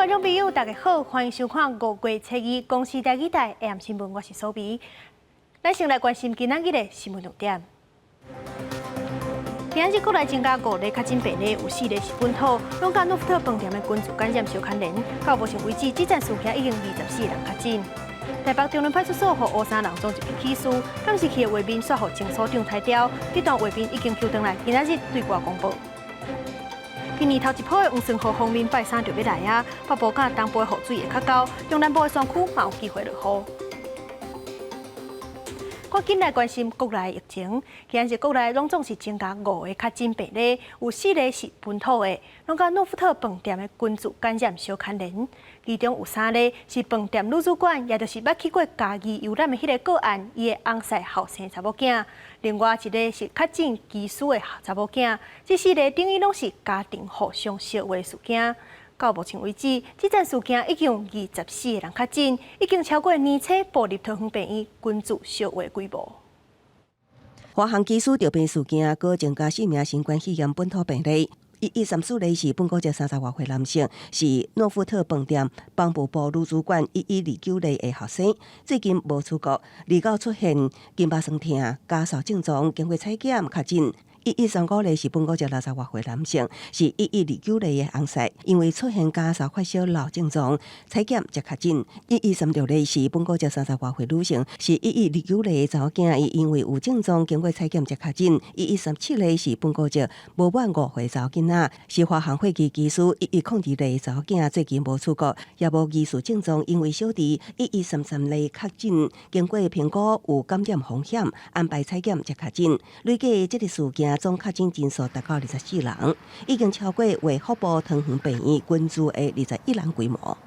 觀眾朋友，大家好，歡迎收看5月初二公視台語台 AM 新聞，我是蘇比。咱先來關心今仔日的新聞重點。今日國內增加五例確診病例，有四例是本土，攏佮諾富特飯店的群聚感染相牽連。到目前為止，這件事件已經24人確診。台北中崙派出所予烏衫人總入去起訴，監視器的畫面煞予前所長裁掉，這段畫面已經抾轉來，今仔日對外公布。今年頭一波的黃酸雨鋒面拜三就欲來啊，北部佮東部的雨水會較厚，中南部的山區嘛有機會落雨。趕緊來關心國內疫情，今日國內攏總是增加五个確診病例，有四例是本土的，攏佮諾富特飯店的群聚感染相牽連。其中有三例是飯店女主管，也就是捌去過嘉義遊覽的彼个個案，伊的翁婿後生查某囝。另外一个是確診機師的查某囝，這四例等於攏是家庭互相相話事件。到目前為止，這件事件已經有24個人確診，已經超過年初部立桃園病院群聚相話規模。華航機師著病事件，閣增加四名新冠肺炎本土病例。1134例是本國籍30外歲男性，是諾富特飯店房務部女主管1129例的後生，最近無出國，29出現筋肉痠痛、咳嗽症狀，經過採檢確診。1135例是本國籍60外歲男性，是1129例的翁婿，因為出現咳嗽、發燒、老症狀，採檢才確診。1136例是本國籍30外歲女性，是1129例的查某囝，伊因為有症狀，經過採檢才確診。1137例是本國籍無滿5歲查某囡仔，是華航貨機機師1102例的查某囝，最近無出國，也無疑似症狀，因為小弟1133例確診，經過評估有感染風險，安排採檢才確診。累計這个事件總確診人數達到24人，已經超過衛福部桃園病院群聚的21人規模。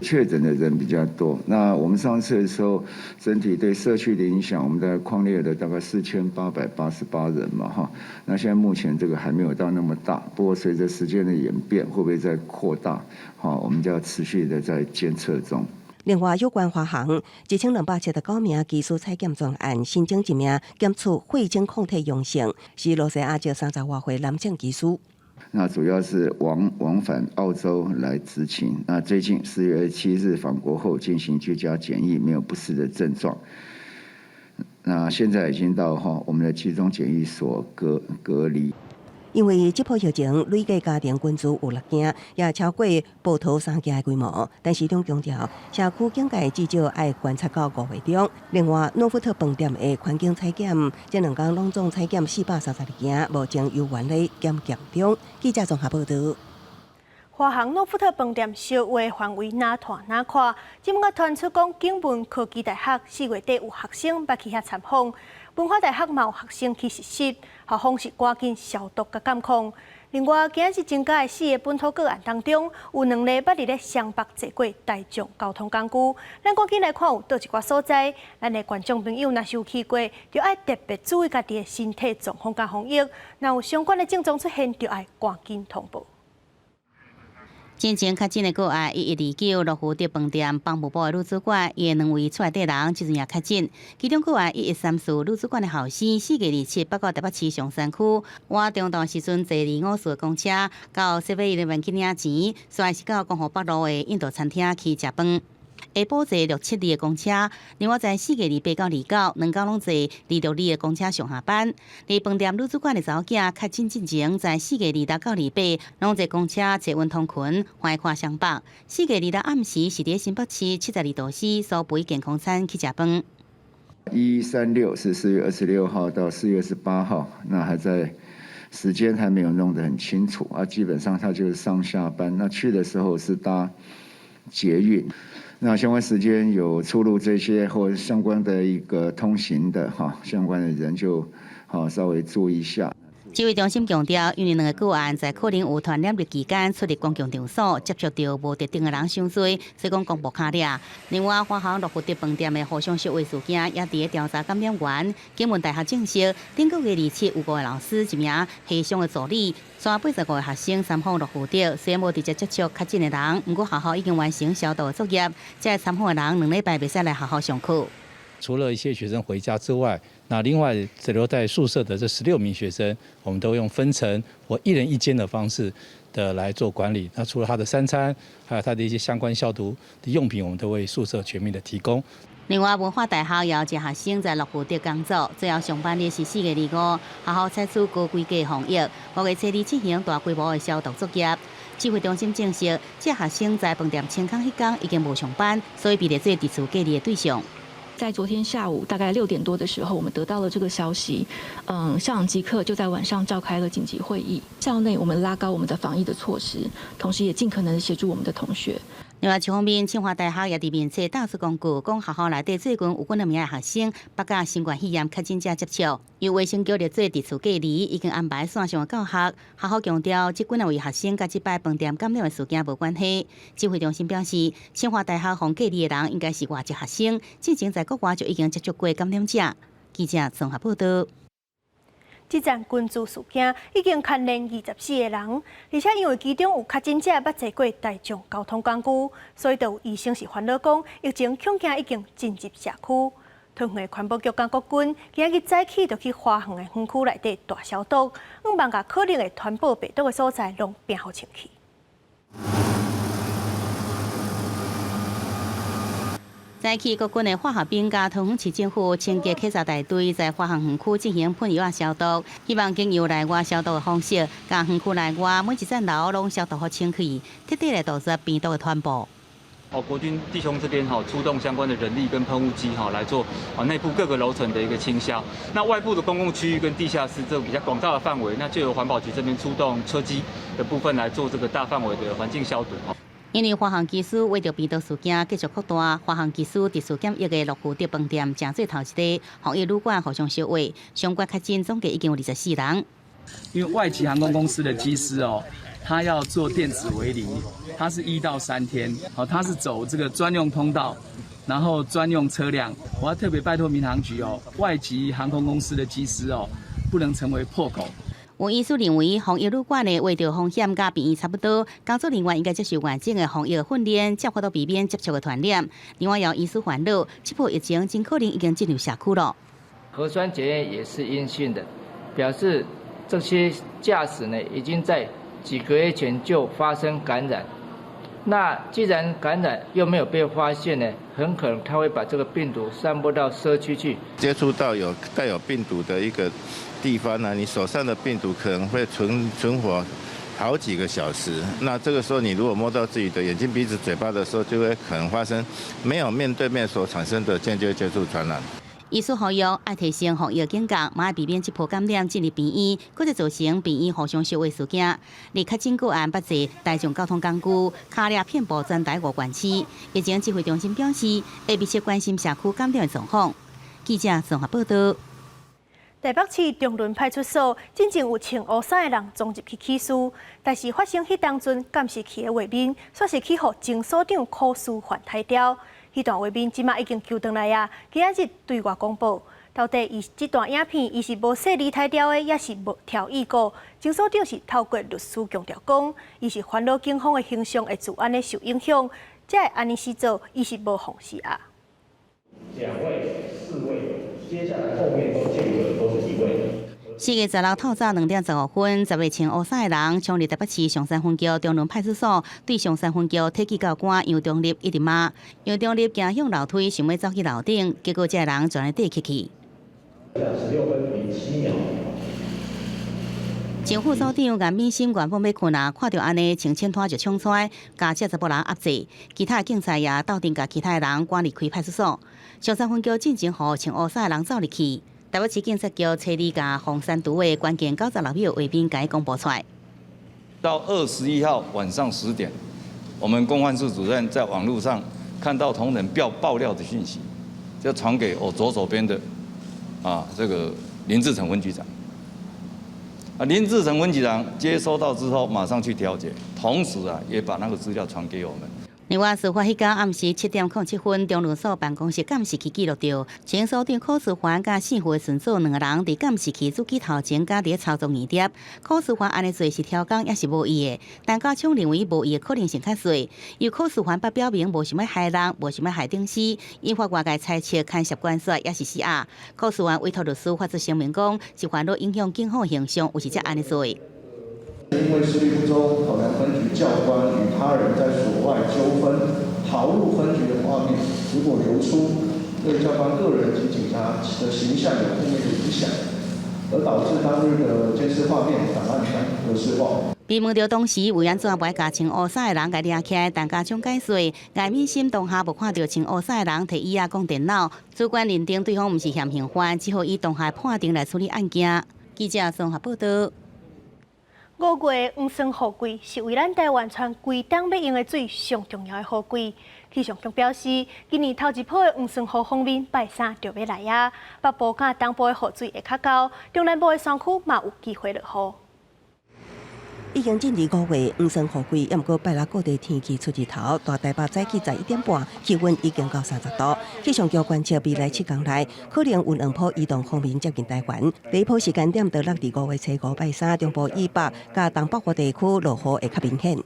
確診的人比較多。那我們上次的時候，整體對社區的影響，我們大概匡列了大概4888人嘛，哈。那現在目前這個還沒有到那麼大，不過隨着時間的演變，會不會再擴大？好，我們就要持續的在監測中。另外，有關華航1279名機師採檢專案，新增一名檢出血清抗體陽性，是羅西亞籍30外歲男性機師。那主要是往返澳洲來執勤。那最近4月7日返國後進行居家檢疫，沒有不適的症狀。那現在已經到哈我們的集中檢疫所隔離。因為這波疫情累計家庭群聚有六件，也超過部桃三件的規模。但市長強調，社區警戒至少愛觀察到5月中。另外，諾富特飯店的環境採檢，這兩工攏總採檢432件，目前猶原咧檢驗中。記者綜合報道。華航諾富特飯店相話範圍若大若闊，這擺傳出講景文科技大學4月底有學生捌去遐參訪，文化大學嘛有學生去實習，校方是趕緊消毒佮監控。另外，今日增加的四个本土個案當中，有兩例捌佇咧雙北坐過大眾交通工具。咱趕緊來看有佗一寡所在，咱的觀眾朋友若是有去過，就愛特別注意家己的身體狀況佮防疫。若有相關的症狀出現，就愛趕緊通報。進前確診的個案1129，諾富特飯店房務部的女主管，伊的兩位厝內底人這陣也確診。其中個案1134女主管的後生，4月27北到台北市松山區，倚中晝時陣坐254的公車到7-Eleven去領錢，煞是到光復北路的印度餐廳去食飯。下晡坐672的公車，另外在4月28到29，兩工攏坐262的公車上下班。佇飯店女主管的查某囝確診進前，在4月26到28，攏坐公車捷運通勤，橫跨雙北。4月26暗時是佇新北市72度 C 蘇肥健康餐去食飯。 136是4月26號到4月18號，那還在時間還沒有弄得很清楚啊。基本上他就是上下班，那去的時候是搭捷運。那相關時間有出入這些或相關的一個通行的哈，相關的人就好稍微注意一下。指揮中心強調，因為兩个個案在可能有傳染力期間出入公共場所，接觸著無特定的人傷濟，所以講公布較掠。另外，華航諾富特飯店的互相相話事件也佇咧調查感染源。景文大學證實，頂個月27有五个老師、一名系上的助理，帶85個學生參訪諾富特，雖然無直接接觸確診的人，毋過學校已經完成消毒的作業，這參訪的人兩禮拜袂使來學校上課。除了一些學生回家之外，那另外留在宿舍的這16名學生，我們都用分層或一人一間的方式的來做管理。那除了他的三餐，還有他的一些相關消毒的用品，我們都為宿舍全面的提供。另外，文化大學也有一學生在諾富特工作，最後上班日是4月25，學校採取高規格防疫，5月初二進行大規模的消毒作業。指揮中心證實，這學生在飯店清空彼工已經無上班，所以被列做特殊隔離的對象。在昨天下午大概6點多的時候，我們得到了這個消息。校長即刻就在晚上召開了緊急會議，校內我們拉高我們的防疫的措施，同時也盡可能協助我們的同學。另外，一方面，清華大學也佇面冊打出公告，講學校內底最近有幾兩名學生捌佮新冠肺炎確診者接觸，由衛生局列做特殊隔離，已經安排線上的教學。學校強調，這幾位學生佮這擺飯店感染的事件無關係。指揮中心表示，清華大學予隔離的人應該是外籍學生，之前在國外就已經接觸過感染者。記者綜合報道。這場群聚事件已經牽連24個人，而且因為其中有確診者捌坐過大眾交通工具，所以就有醫生是煩惱講，疫情恐驚已經進入社區。桃園環保局佮國軍今日早起就去花園的園區內底大消毒，向望共可能會傳播病毒的所在攏摒予清氣。早起國軍的化學兵佮桃園市政府清潔稽查大隊在花園園區進行噴藥仔消毒，希望經由內外消毒的方式，將園區內外每一層樓攏消毒予清氣，徹底來杜絕病毒的傳播。哦，國軍弟兄這邊哈出動相關的人力跟噴霧機哈來做啊內部各個樓層的一個清消。那外部的公共區域跟地下室這個比較廣大的範圍，那就由環保局這邊出動車機的部分來做這個大範圍的環境消毒。因為華航機師為著病毒事件繼續擴大，華航機師特殊檢疫的諾富特飯店成做頭一个防疫旅館互相相話，相關確診總計已經有24人。因為外籍航空公司的機師哦，他要做電子圍離，他是1到3天，好，他是走這個專用通道，然後專用車輛。我要特別拜託民航局哦，外籍航空公司的機師哦，不能成為破口。有醫師認為，防疫旅館的秽著風險佮病院差不多，工作人員應該接受完整的防疫訓練，才有法度避免接觸的傳染。另外，有醫師煩惱，這波疫情真可能已經進入社區了。核酸檢驗也是陰性的，表示這些駕駛呢已經在幾個月前就發生感染。那既然感染又沒有被發現呢，很可能他會把這個病毒散播到社區去。接觸到有帶有病毒的一個地方呢，你手上的病毒可能會存活好幾個小時。那這個時候，你如果摸到自己的眼睛、鼻子、嘴巴的時候，就會可能發生沒有面對面所產生的間接接觸傳染。醫師呼籲愛提升防疫警覺，嘛愛避免這波感染進入病院，閣再造成病院互相相話事件。而確診個案捌坐大眾交通工具，跤跡遍佈全台五縣市。疫情指揮中心表示，會密切關心社區感染的狀況。記者綜合報道。台北市中崙派出所進前有穿烏衫的人衝入去起事，但是發生彼當陣監視器的畫面，煞是去予前所長柯書范刣掉。彼段畫面這馬已經救轉來啊！今仔日對外公布，到底伊這段影片伊是無細膩刣掉的，抑是無調意過？前所長是透過律師強調講，伊是煩惱警方的形象會自按呢受影響，才會按呢式做，伊是無放肆啊。兩位、四位，接下來後面都間隔都是一位。 4月16透早2點15分，10個穿烏衫的人衝入台北市松山分局中崙派出所，對松山分局體檢教官楊中立一直罵。楊中立行向樓梯，想欲走去樓頂，結果這个人全咧綴起去。 16分07秒。前副所長顏敏心原本欲睏啊，看著按呢，穿淺拖就衝出來，共這查埔人壓制。其他的警察也鬥陣共其他的人趕離開派出所。松山分局進前予穿烏衫的人走入去。台北市警察局初二共黃山毒的關鍵96秒畫面共伊公布出來。到21號晚上10點，我們公安室主任在網路上看到同仁爆料的訊息，就傳給我左手邊的這個林志成分局長。林志成分局長接收到之後，馬上去調解，同時啊，也把那個資料傳給我們。另外，事發彼工暗時7點07分，中壢所辦公室監視器記錄著，前所長柯思環佮姓傅的孫子兩个人佇監視器主機頭前，佮佇咧操作硬碟。柯思環按呢做是刁工，抑是無意的？陳家聰認為無意的可能性較細。由柯思環捌表明無想欲害人，無想欲害頂司，引發外界猜測牽涉關說，抑是施壓。柯思環委託律師發出聲明講，是煩惱影響警方形象，有時才按呢做。因為思慮不周，考量分局教官與他人在所外糾紛，逃入分局的畫面，如果流出，對教官個人及警察的形象有負面的影響，而導致當日的監視畫面檔案將格式化。被問著當時為按怎無愛共穿烏衫的人共掠起來，陳家聰解釋，顏敏心當下無看著穿烏衫的人提椅仔講電腦，主觀認定對方毋是嫌刑犯，只好以當下判定來處理案件。記者綜合報道。五月黃酸雨季是為咱台灣全規冬欲用的水上重要的雨季。氣象局表示，今年頭一波的黃酸雨鋒面拜三就欲來啊，北部佮東部的雨水會較厚，中南部的山區嘛有機會落雨。已經進入五月黃酸雨季，猶毋過拜六各地天氣出日頭，大台北早起11點半，氣溫已經到30度。氣象局觀測未來7工內，可能有兩波移動鋒面接近台灣。第一波時間點就落佇5月初五拜三，中部以北佮東北部地區落雨會較明顯。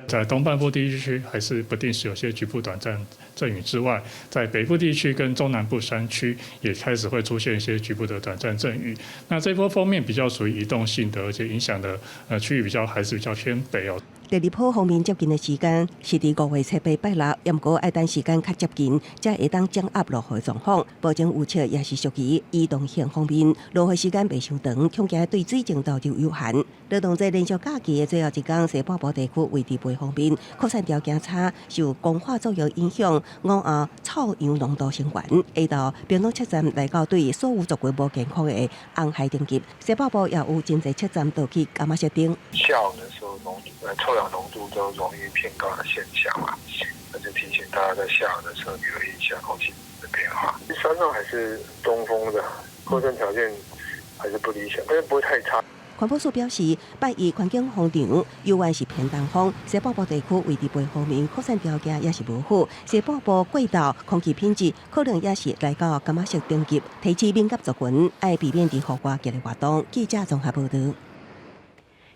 在東半部地區還是不定時有些局部短暫陣雨之外，在北部地區跟中南部山區也開始會出現一些局部的短暫陣雨。那這波鋒面比較屬於移動性的，而且影響的區域比較還是比較偏北哦。第二波鋒面接近的時間是佇5月初八拜六，猶毋過愛等時間較接近，才會當掌握落雨狀況。目前預測也是屬於移動性鋒面，落雨時間袂傷長，恐驚對水情投入有限。勞動節連續假期的最後一工，西半部地區位置袂方便，擴散條件差，受光化作用影響，午後臭氧濃度升懸。下晝屏東測站來到對所有族群無健康的紅海等級，西北部也有真濟測站都去柑仔色燈。下午的時候濃臭氧濃度都容易偏高的現象嘛，那就提醒大家在下午的時候留意一下空氣的變化。山上還是東風的，擴散條件還是不理想，但是不會太差。環保署表示，拜一環境風場猶原是偏東風，西北部地區位置背方面擴散條件也是無好，西北部過晝空氣品質可能也是來到柑仔色等級，提醒敏感族群愛避免佇戶外劇烈活動。記者綜合報道。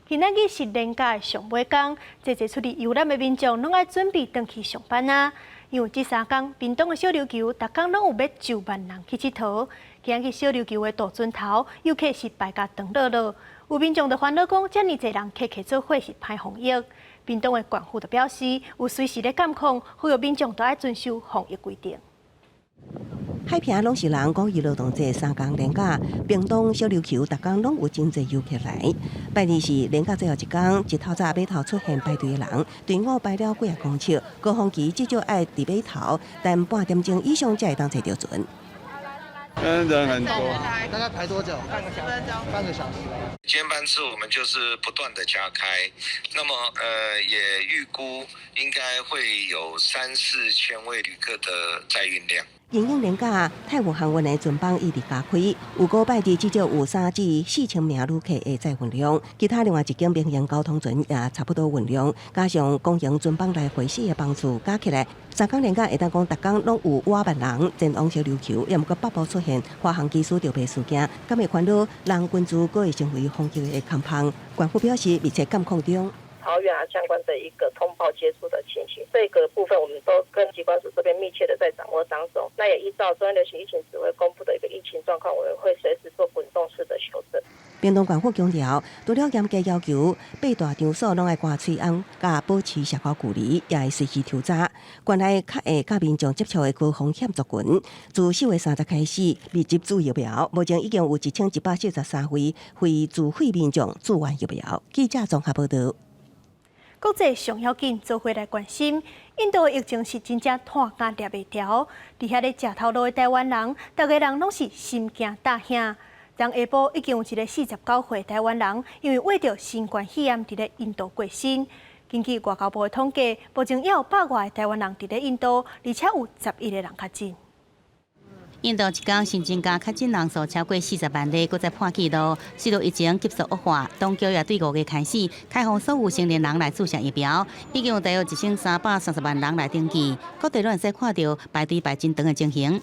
今仔日是連假的上尾工，濟濟出去遊覽的民眾攏愛準備轉去上班啊。因為這3工，屏東的小琉球，逐工攏有欲上萬人去𨑨迌。今日小琉球的渡船頭，遊客是排甲長落落，有民眾就煩惱講，遮爾濟人客客做伙是歹防疫。屏東的縣府就表示，有隨時咧監控，呼籲民眾都愛遵守防疫規定。海坪攏是人，五一勞動節三工連假，屏東小琉球逐工攏有真濟遊客來。拜二是連假最後一工，一透早碼頭出現排隊的人，隊伍排了幾仔公尺，高峰期至少愛佇碼頭等半點鐘以上才會當坐著船。嗯，人很多。大概排多久？半個小時。半個小時。今天班次我們就是不斷的加開，那麼也預估應該會有三四千位旅客的載運量。因應連假，泰武航運的船班一直加開，預估拜二至少有3至4千名旅客的載運量。其他另外一間民營交通船也差不多運量，加上公營船班來回四个班次加起來，三工連假會當講逐工攏有倚萬人前往小琉球，猶毋過北部出現華航機師著被事件，敢會煩惱人群聚閣會成為防疫的空縫？縣府表示密切監控中。桃園啊相關的一個通報接觸的情形，這個部分我們都跟疾管署這邊密切的在掌握當中。那也依照中央流行疫情指揮公布的一個疫情狀況，我們會隨時做滾動式的修正。屏東縣府強調，除了嚴格要求八大場所攏愛關喙甕，佮保持社交距離，也會隨時抽查。關內較會佮民眾接觸的高風險族群，自4月30開始密集注疫苗，目前已經有1143位非自費民眾注完疫苗。記者綜合報道。國際上要緊，做伙來關心，印度的疫情是真正拖甲掠袂牢。佇遐咧食頭路的台灣人，逐个人攏是心驚膽驚。昨下晡已經有一个49歲台灣人，因為患著新冠肺炎，佇咧印度過身。根據外交部的統計，目前猶有百外个台灣人佇咧印度，而且有11個人確診。印度一工新增加確診人數超過40萬例，閣再破紀錄，隨著疫情急速惡化，當局也對5月開始開放所有成年人來注射疫苗，已經有大約1330萬人來登記，各地攏會使看著排隊排真長的情形。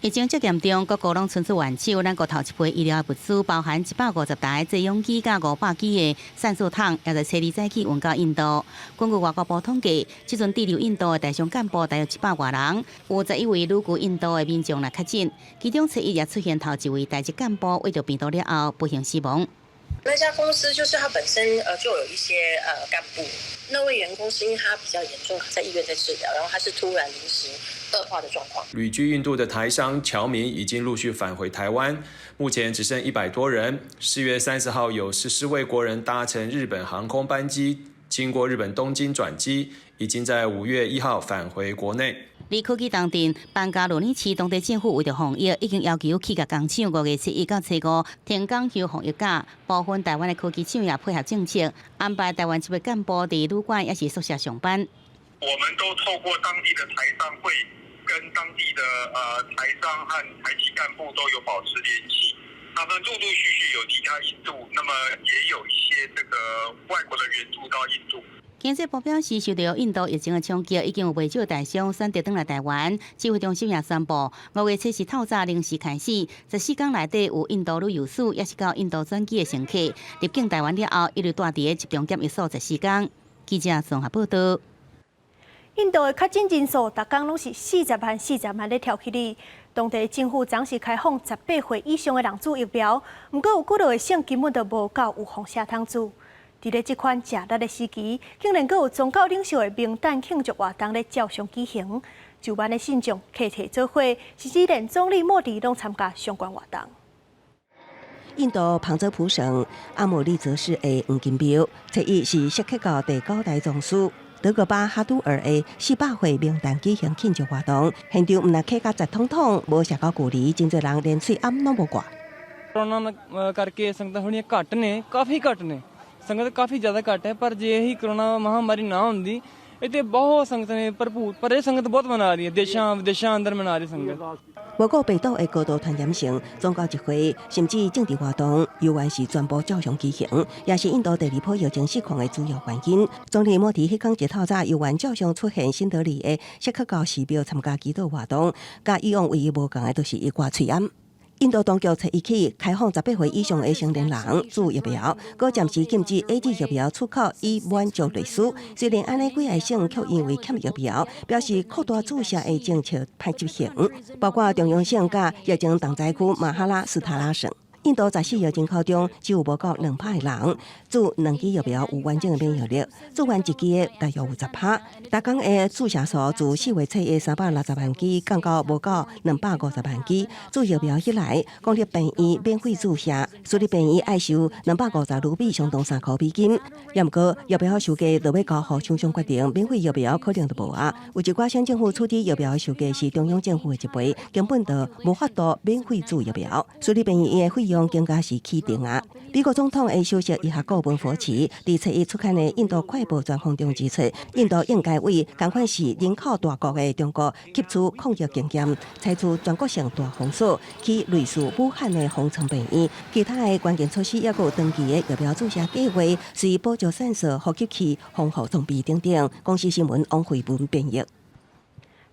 疫情這嚴重，各國攏伸出援手。咱國頭一批醫療物資，包含150台濟氧機佮500支的散射筒，也在初二早起運到印度。根據外交部統計，這陣滯留印度的台商幹部大約700外人，有11位旅居印度的民眾來確診，其中初一也出現頭一位台籍幹部罹著病毒了後不幸死亡。那家公司就是他本身就有一些幹部，那位員工是因為他比較嚴重，在醫院在治療，然後他是突然臨時惡化的狀況。旅居印度的台商僑民已經陸續返回台灣，目前只剩100多人。4月30號有14位國人搭乘日本航空班機，經過日本東京轉機，已經在5月1號返回國內。佇科技當鎮班加羅爾市當地政府為著防疫，已經要求企業工廠5月7日到初五停工休防疫假。部分台灣的科技廠也配合政策，安排台灣籍的幹部佇旅館抑是宿舍上班。我們都透過當地的台商會，跟當地的台商和台籍幹部都有保持聯繫。他們陸陸續續有離開印度，那麼也有一些這個外國的援助到印度。經濟部表示，受著印度疫情的衝擊，已經有袂少台商選擇轉來台灣。指揮中心也宣布，5月7日透早零時開始，14天內底有印度旅遊史，抑是到印度轉機的乘客入境台灣了後，一律蹛佇个集中檢疫所14天。記者綜合報道。印度的確診人數，逐工攏是40萬、40萬咧跳起哩。當地政府昨時開放18歲以上的人注疫苗，毋過有幾落個省根本就無夠有放射通注。佇咧這款食力的時期，竟然閣有宗教領袖的冥誕慶祝活動咧照常舉行，上萬的信眾集體做伙，甚至連總理莫迪攏參加相關活動。印度旁遮普省阿姆利則市的黃金廟，初一是錫克教第九代宗師德格巴哈杜爾的400歲冥誕舉行慶祝活動，現場毋但客甲雜統統，無社交距離，真濟人連喙罨攏無掛。 Corona ਕਰਕੇ ਸੰਗਤਾਂ ਥੋੜ੍ਹੀਆਂ ਘੱਟ ਨੇ, ਕਾਫੀ ਘੱਟ ਨੇ ਸੰਗਤ, ਕਾਫੀ ਜ਼ਿਆਦਾ ਘੱਟ ਹੈ। ਪਰ ਜੇ ਇਹੀ ਕਰੋਨਾ ਮਹਾਮਾਰੀ ਨਾ ਹੁੰਦੀ, ਇੱਥੇ ਬਹੁਤ ਸੰਗਤ ਨੇ ਭਰਪੂਰ, ਪਰ ਇਹ ਸੰਗਤ ਬਹੁਤ ਮਨਾ ਰਹੀ ਹੈ, ਦੇਸ਼ਾਂ ਵਿਦੇਸ਼ਾਂ ਅੰਦਰ ਮਨਾ ਰਹੀ ਸੰਗਤ。 無過病毒的高度傳染性，宗教集會甚至政治活動，猶原是全部照常舉行，也是印度第二波疫情失控的主要原因。總理莫迪彼工一透早，猶原照常出現新德里的錫克教寺廟參加祈禱活動，佮以往唯一無仝的，就是伊掛喙罨。印度當局初一起開放18歲以上的成年人注疫苗，閣暫時禁止 AZ 疫苗出口以滿足類似。雖然按呢幾个省卻因為欠疫苗，表示擴大注射的政策歹執行，包括中央省佮疫情重災區馬哈拉斯塔拉省。印度14億人口中，只有無夠2趴的人注兩劑疫苗有完整的免疫力，注完一劑的大約有10趴。逐工的注射數自4月初的360萬劑降到無夠250萬劑。注疫苗起來，公立病院免費注射，私立病院愛收250盧比，相當3箍美金。也毋過疫苗售價就欲交予廠商決定，免費疫苗可能就無啊。有一寡省政府處置疫苗的售價是中央政府的一倍，根本就無法度免費注疫苗。私立病院的費用更加是起定啊！美國總統的首席醫學顧問佛奇佇初一出刊的《印度快報》專訪中指出，印度應該為仝款是人口大國的中國吸取抗疫經驗，採取全國性大封鎖，去類似武漢的方艙病院。其他的關鍵措施，抑閣有長期的疫苗注射計劃，隨補助線索、呼吸器、防護裝備等等。公視新聞王慧文編譯。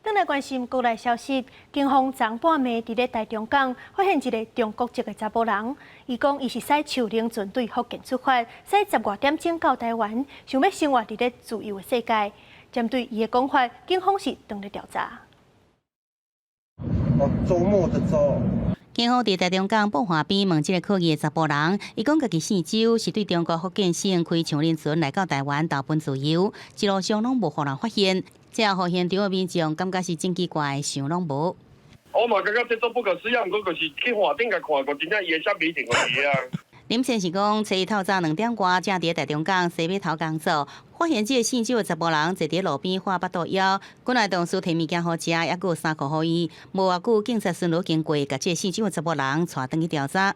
轉來關心國內消息，警方昨半暝佇咧台中港發現一个中國籍的查埔人，伊講伊是駛樹奶船對福建出發，駛10外點鐘到台灣，想欲生活佇咧自由的世界。針對伊的講法，警方是正咧調查。哦，週末的週。警方佇台中港布華邊問這个可疑的查埔人，伊講家己姓周，是對中國福建省開樹奶船來到台灣投奔自由，一路上攏無予人發現。這予現場的民眾感覺是真奇怪，想攏無。我嘛感覺這足不可思議，毋過就是去岸頂共看過，真正伊的啥物定就是啊。林先生講，初一透早2點外，正佇台中港西碼頭工作，發現這个姓周的查埔人坐佇路邊畫腹肚枵，本來同事提物件予食，猶閣有衫褲予伊。無偌久，警察巡邏經過，共這个姓周的查埔人帶轉去調查。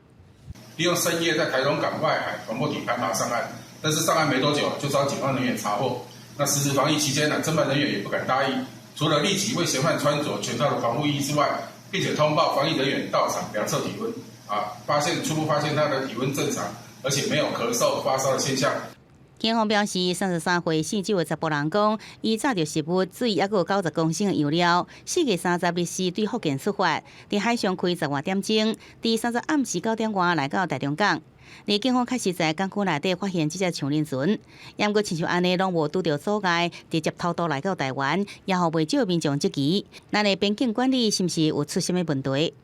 利用深夜在台中港外海船舶底盤爬上岸，但是上岸沒多久就遭警方人員查獲。那實施防疫期間呢，偵辦人員也不敢大意，除了立即為嫌犯穿着全套的防護衣之外，並且通報防疫人員到場量測體溫，啊，發現初步發現他的體溫正常，而且沒有咳嗽、發燒的現象。警方表示，33歲姓周的查埔人講，伊炸著食物、水，抑閣有90公升的油料。4月30日時對福建出發，佇海上開十外點鐘，佇30暗時9點外來到台中港。而警方確實在港區內底發現這隻長輪船，毋過親像按呢攏無拄著阻礙，直接偷渡來到台灣，也予袂少民眾質疑，咱的邊境管理是毋是有出啥物問題？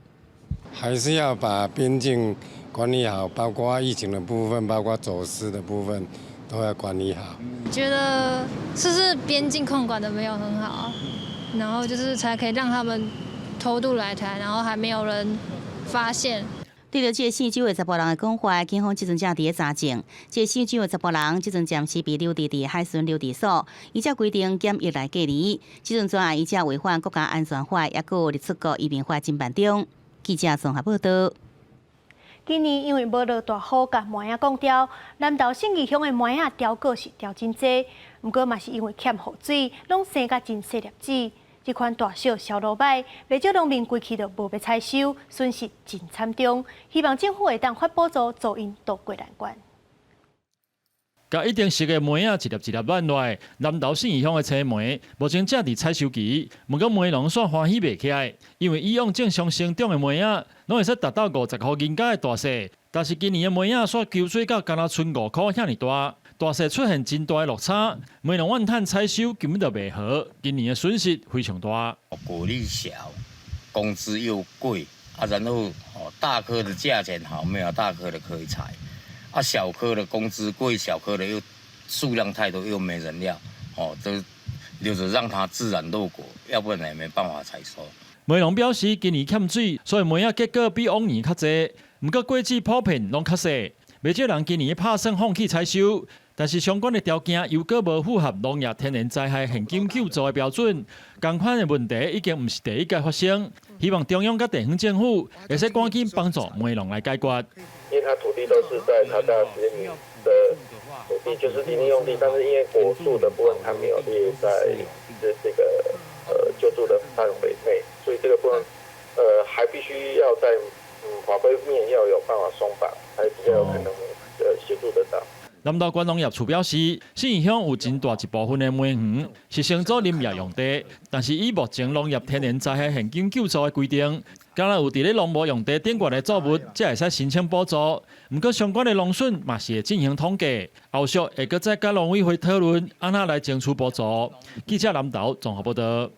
還是要把邊境管理好，包括疫情的部分，包括走私的部分，都要管理好。覺得是不是邊境控管的沒有很好，然後就是才可以讓他們偷渡來台，然後還沒有人發現。對著這个姓周的查埔人的講法，警方這陣正佇咧查證。這个姓周的查埔人這陣暫時被留置佇海巡留置所，依照規定檢疫來隔離。這陣專案依照違反國家安全法，抑閣有入出國移民法偵辦中。記者綜合報道。今年因為無落大雨，共麥仔講凋，南投信義鄉的麥仔凋果是凋真濟，毋過嘛是因為欠雨水，攏生甲真細粒子。這款大小銷路䆀，袂少農民規氣都無欲採收，損失真慘重。希望政府會當發補助，助𪜶渡過難關。共已經熟的梅仔一粒一粒挽落來，南投信義鄉的青梅目前正佇採收期，毋過梅農煞歡喜袂起來，因為以往正常生長的梅仔，攏會使達到50箍銀仔的大細，但是今年的梅仔煞求水到干焦賰5箍遐爾大，大細出現真大的落差，梅農怨嘆採收根本就袂好，今年的損失非常大。果粒小，工資又貴啊，然後哦大顆的價錢好，沒有大顆的可以採。啊，小顆的工資貴，小顆的又數量太多，又沒人要，哦，就留著讓它自然落果，要不然也沒辦法採收。梅農表示，今年欠水，所以梅仔結果比往年較濟。毋過果子普遍攏較細，袂少人今年拍算放棄採收。但是相關的條件又閣無符合農業天然災害現金救助的標準，仝款的問題已經毋是第一擺發生。希望中央佮地方政府會使趕緊幫助梅農來解決。因為他土地都是在台大實驗的土地，就是林業用地，但是因為果樹的部分，它沒有列在這個救助的範圍內，所以這個部分還必須要在法規面要有辦法鬆綁，才比較有可能協助得到。南投縣農業處表示，信義鄉有真大一部分的梅園是先做林業用地，但是以目前農業天然災害現金救助的規定，敢若有佇咧農業用地頂懸的作物，才會使申請補助。毋過相關的農損嘛是會進行統計，後續會閣再佮農委會討論，按怎來爭取補助。記者南投綜合報道。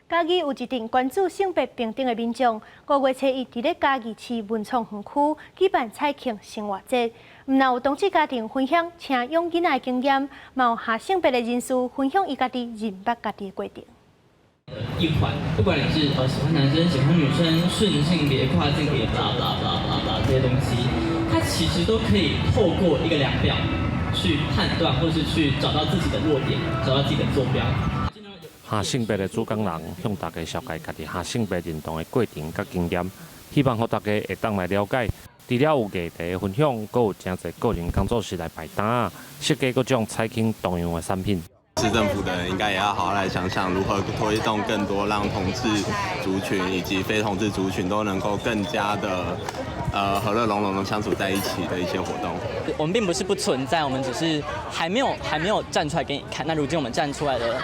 嘉義有一陣關注性別平等的民眾，5月初一佇咧嘉義市文創園區舉辦彩慶生活節，毋但有同志家庭分享請養囡仔的經驗，嘛有跨性別的人士分享伊家己認捌家己的過程。一款，不管你是喜歡男生、喜歡女生、順性別、跨性別，blah blah blah blah blah 這些東西，它其實都可以透過一個量表去判斷，或是去找到自己的落點，找到自己的坐標。跨性別的主講人向大家紹介家己跨性別認同的過程佮經驗，希望予大家會當來了解。除了有議題分享，閣有誠濟個人工作室來擺攤，設計各種彩慶同樣的產品。市政府的人應該也要好好來想想，如何推動更多讓同志族群以及非同志族群都能夠更加的和樂融融的相處在一起的一些活動。我們並不是不存在，我們只是還沒有站出來給你看。那如今我們站出來了，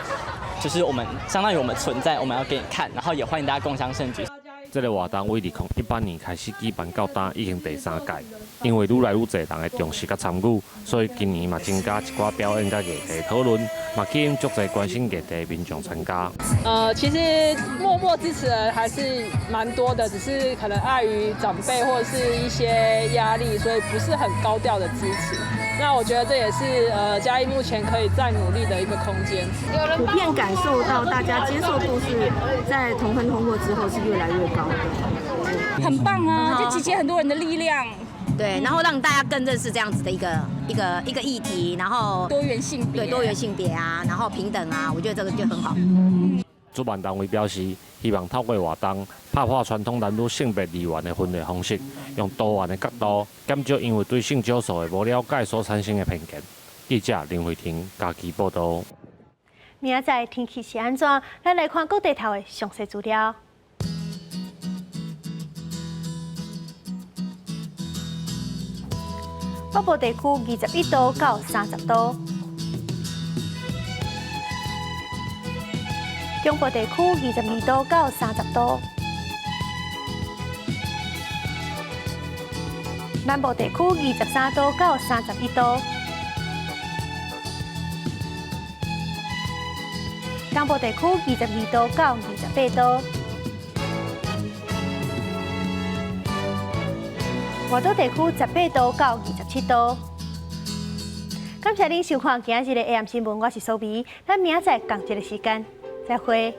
就是我們相當於我們存在，我們要給你看，然後也歡迎大家共襄盛舉。這個活動對2018年開始舉辦到今，已經第三屆。因為愈來愈濟人會重視佮參與，所以今年嘛增加一寡表演佮議題討論，嘛吸引足濟關心議題的民眾參加。其實默默支持的人還是蠻多的，只是可能礙於長輩或者是一些壓力，所以不是很高調的支持。那我覺得這也是嘉義目前可以再努力的一個空間。普遍感受到大家接受度是在同婚通過之後是越來越高的。很棒啊，就集結很多人的力量。對，然後讓大家更認識這樣子的一個議題，然後多元性別，對多元性別啊，然後平等啊，我覺得這個就很好。主辦單位表示，希望透過活動拍破傳統男女性別二元的分類方式，用多元的角度減少因為對性少數的無了解所產生的偏見。記者林慧婷家己報道。明仔載天氣是按怎？咱來看各地頭的詳細資料。北部地區21度到30度，中部地區22度到30度，南部地區23度到31度，東部地區22度到28度。外島地區18度到27度。感謝您收看今仔日的 AM 新聞，我是蘇美，咱明仔載仝一个時間，再會。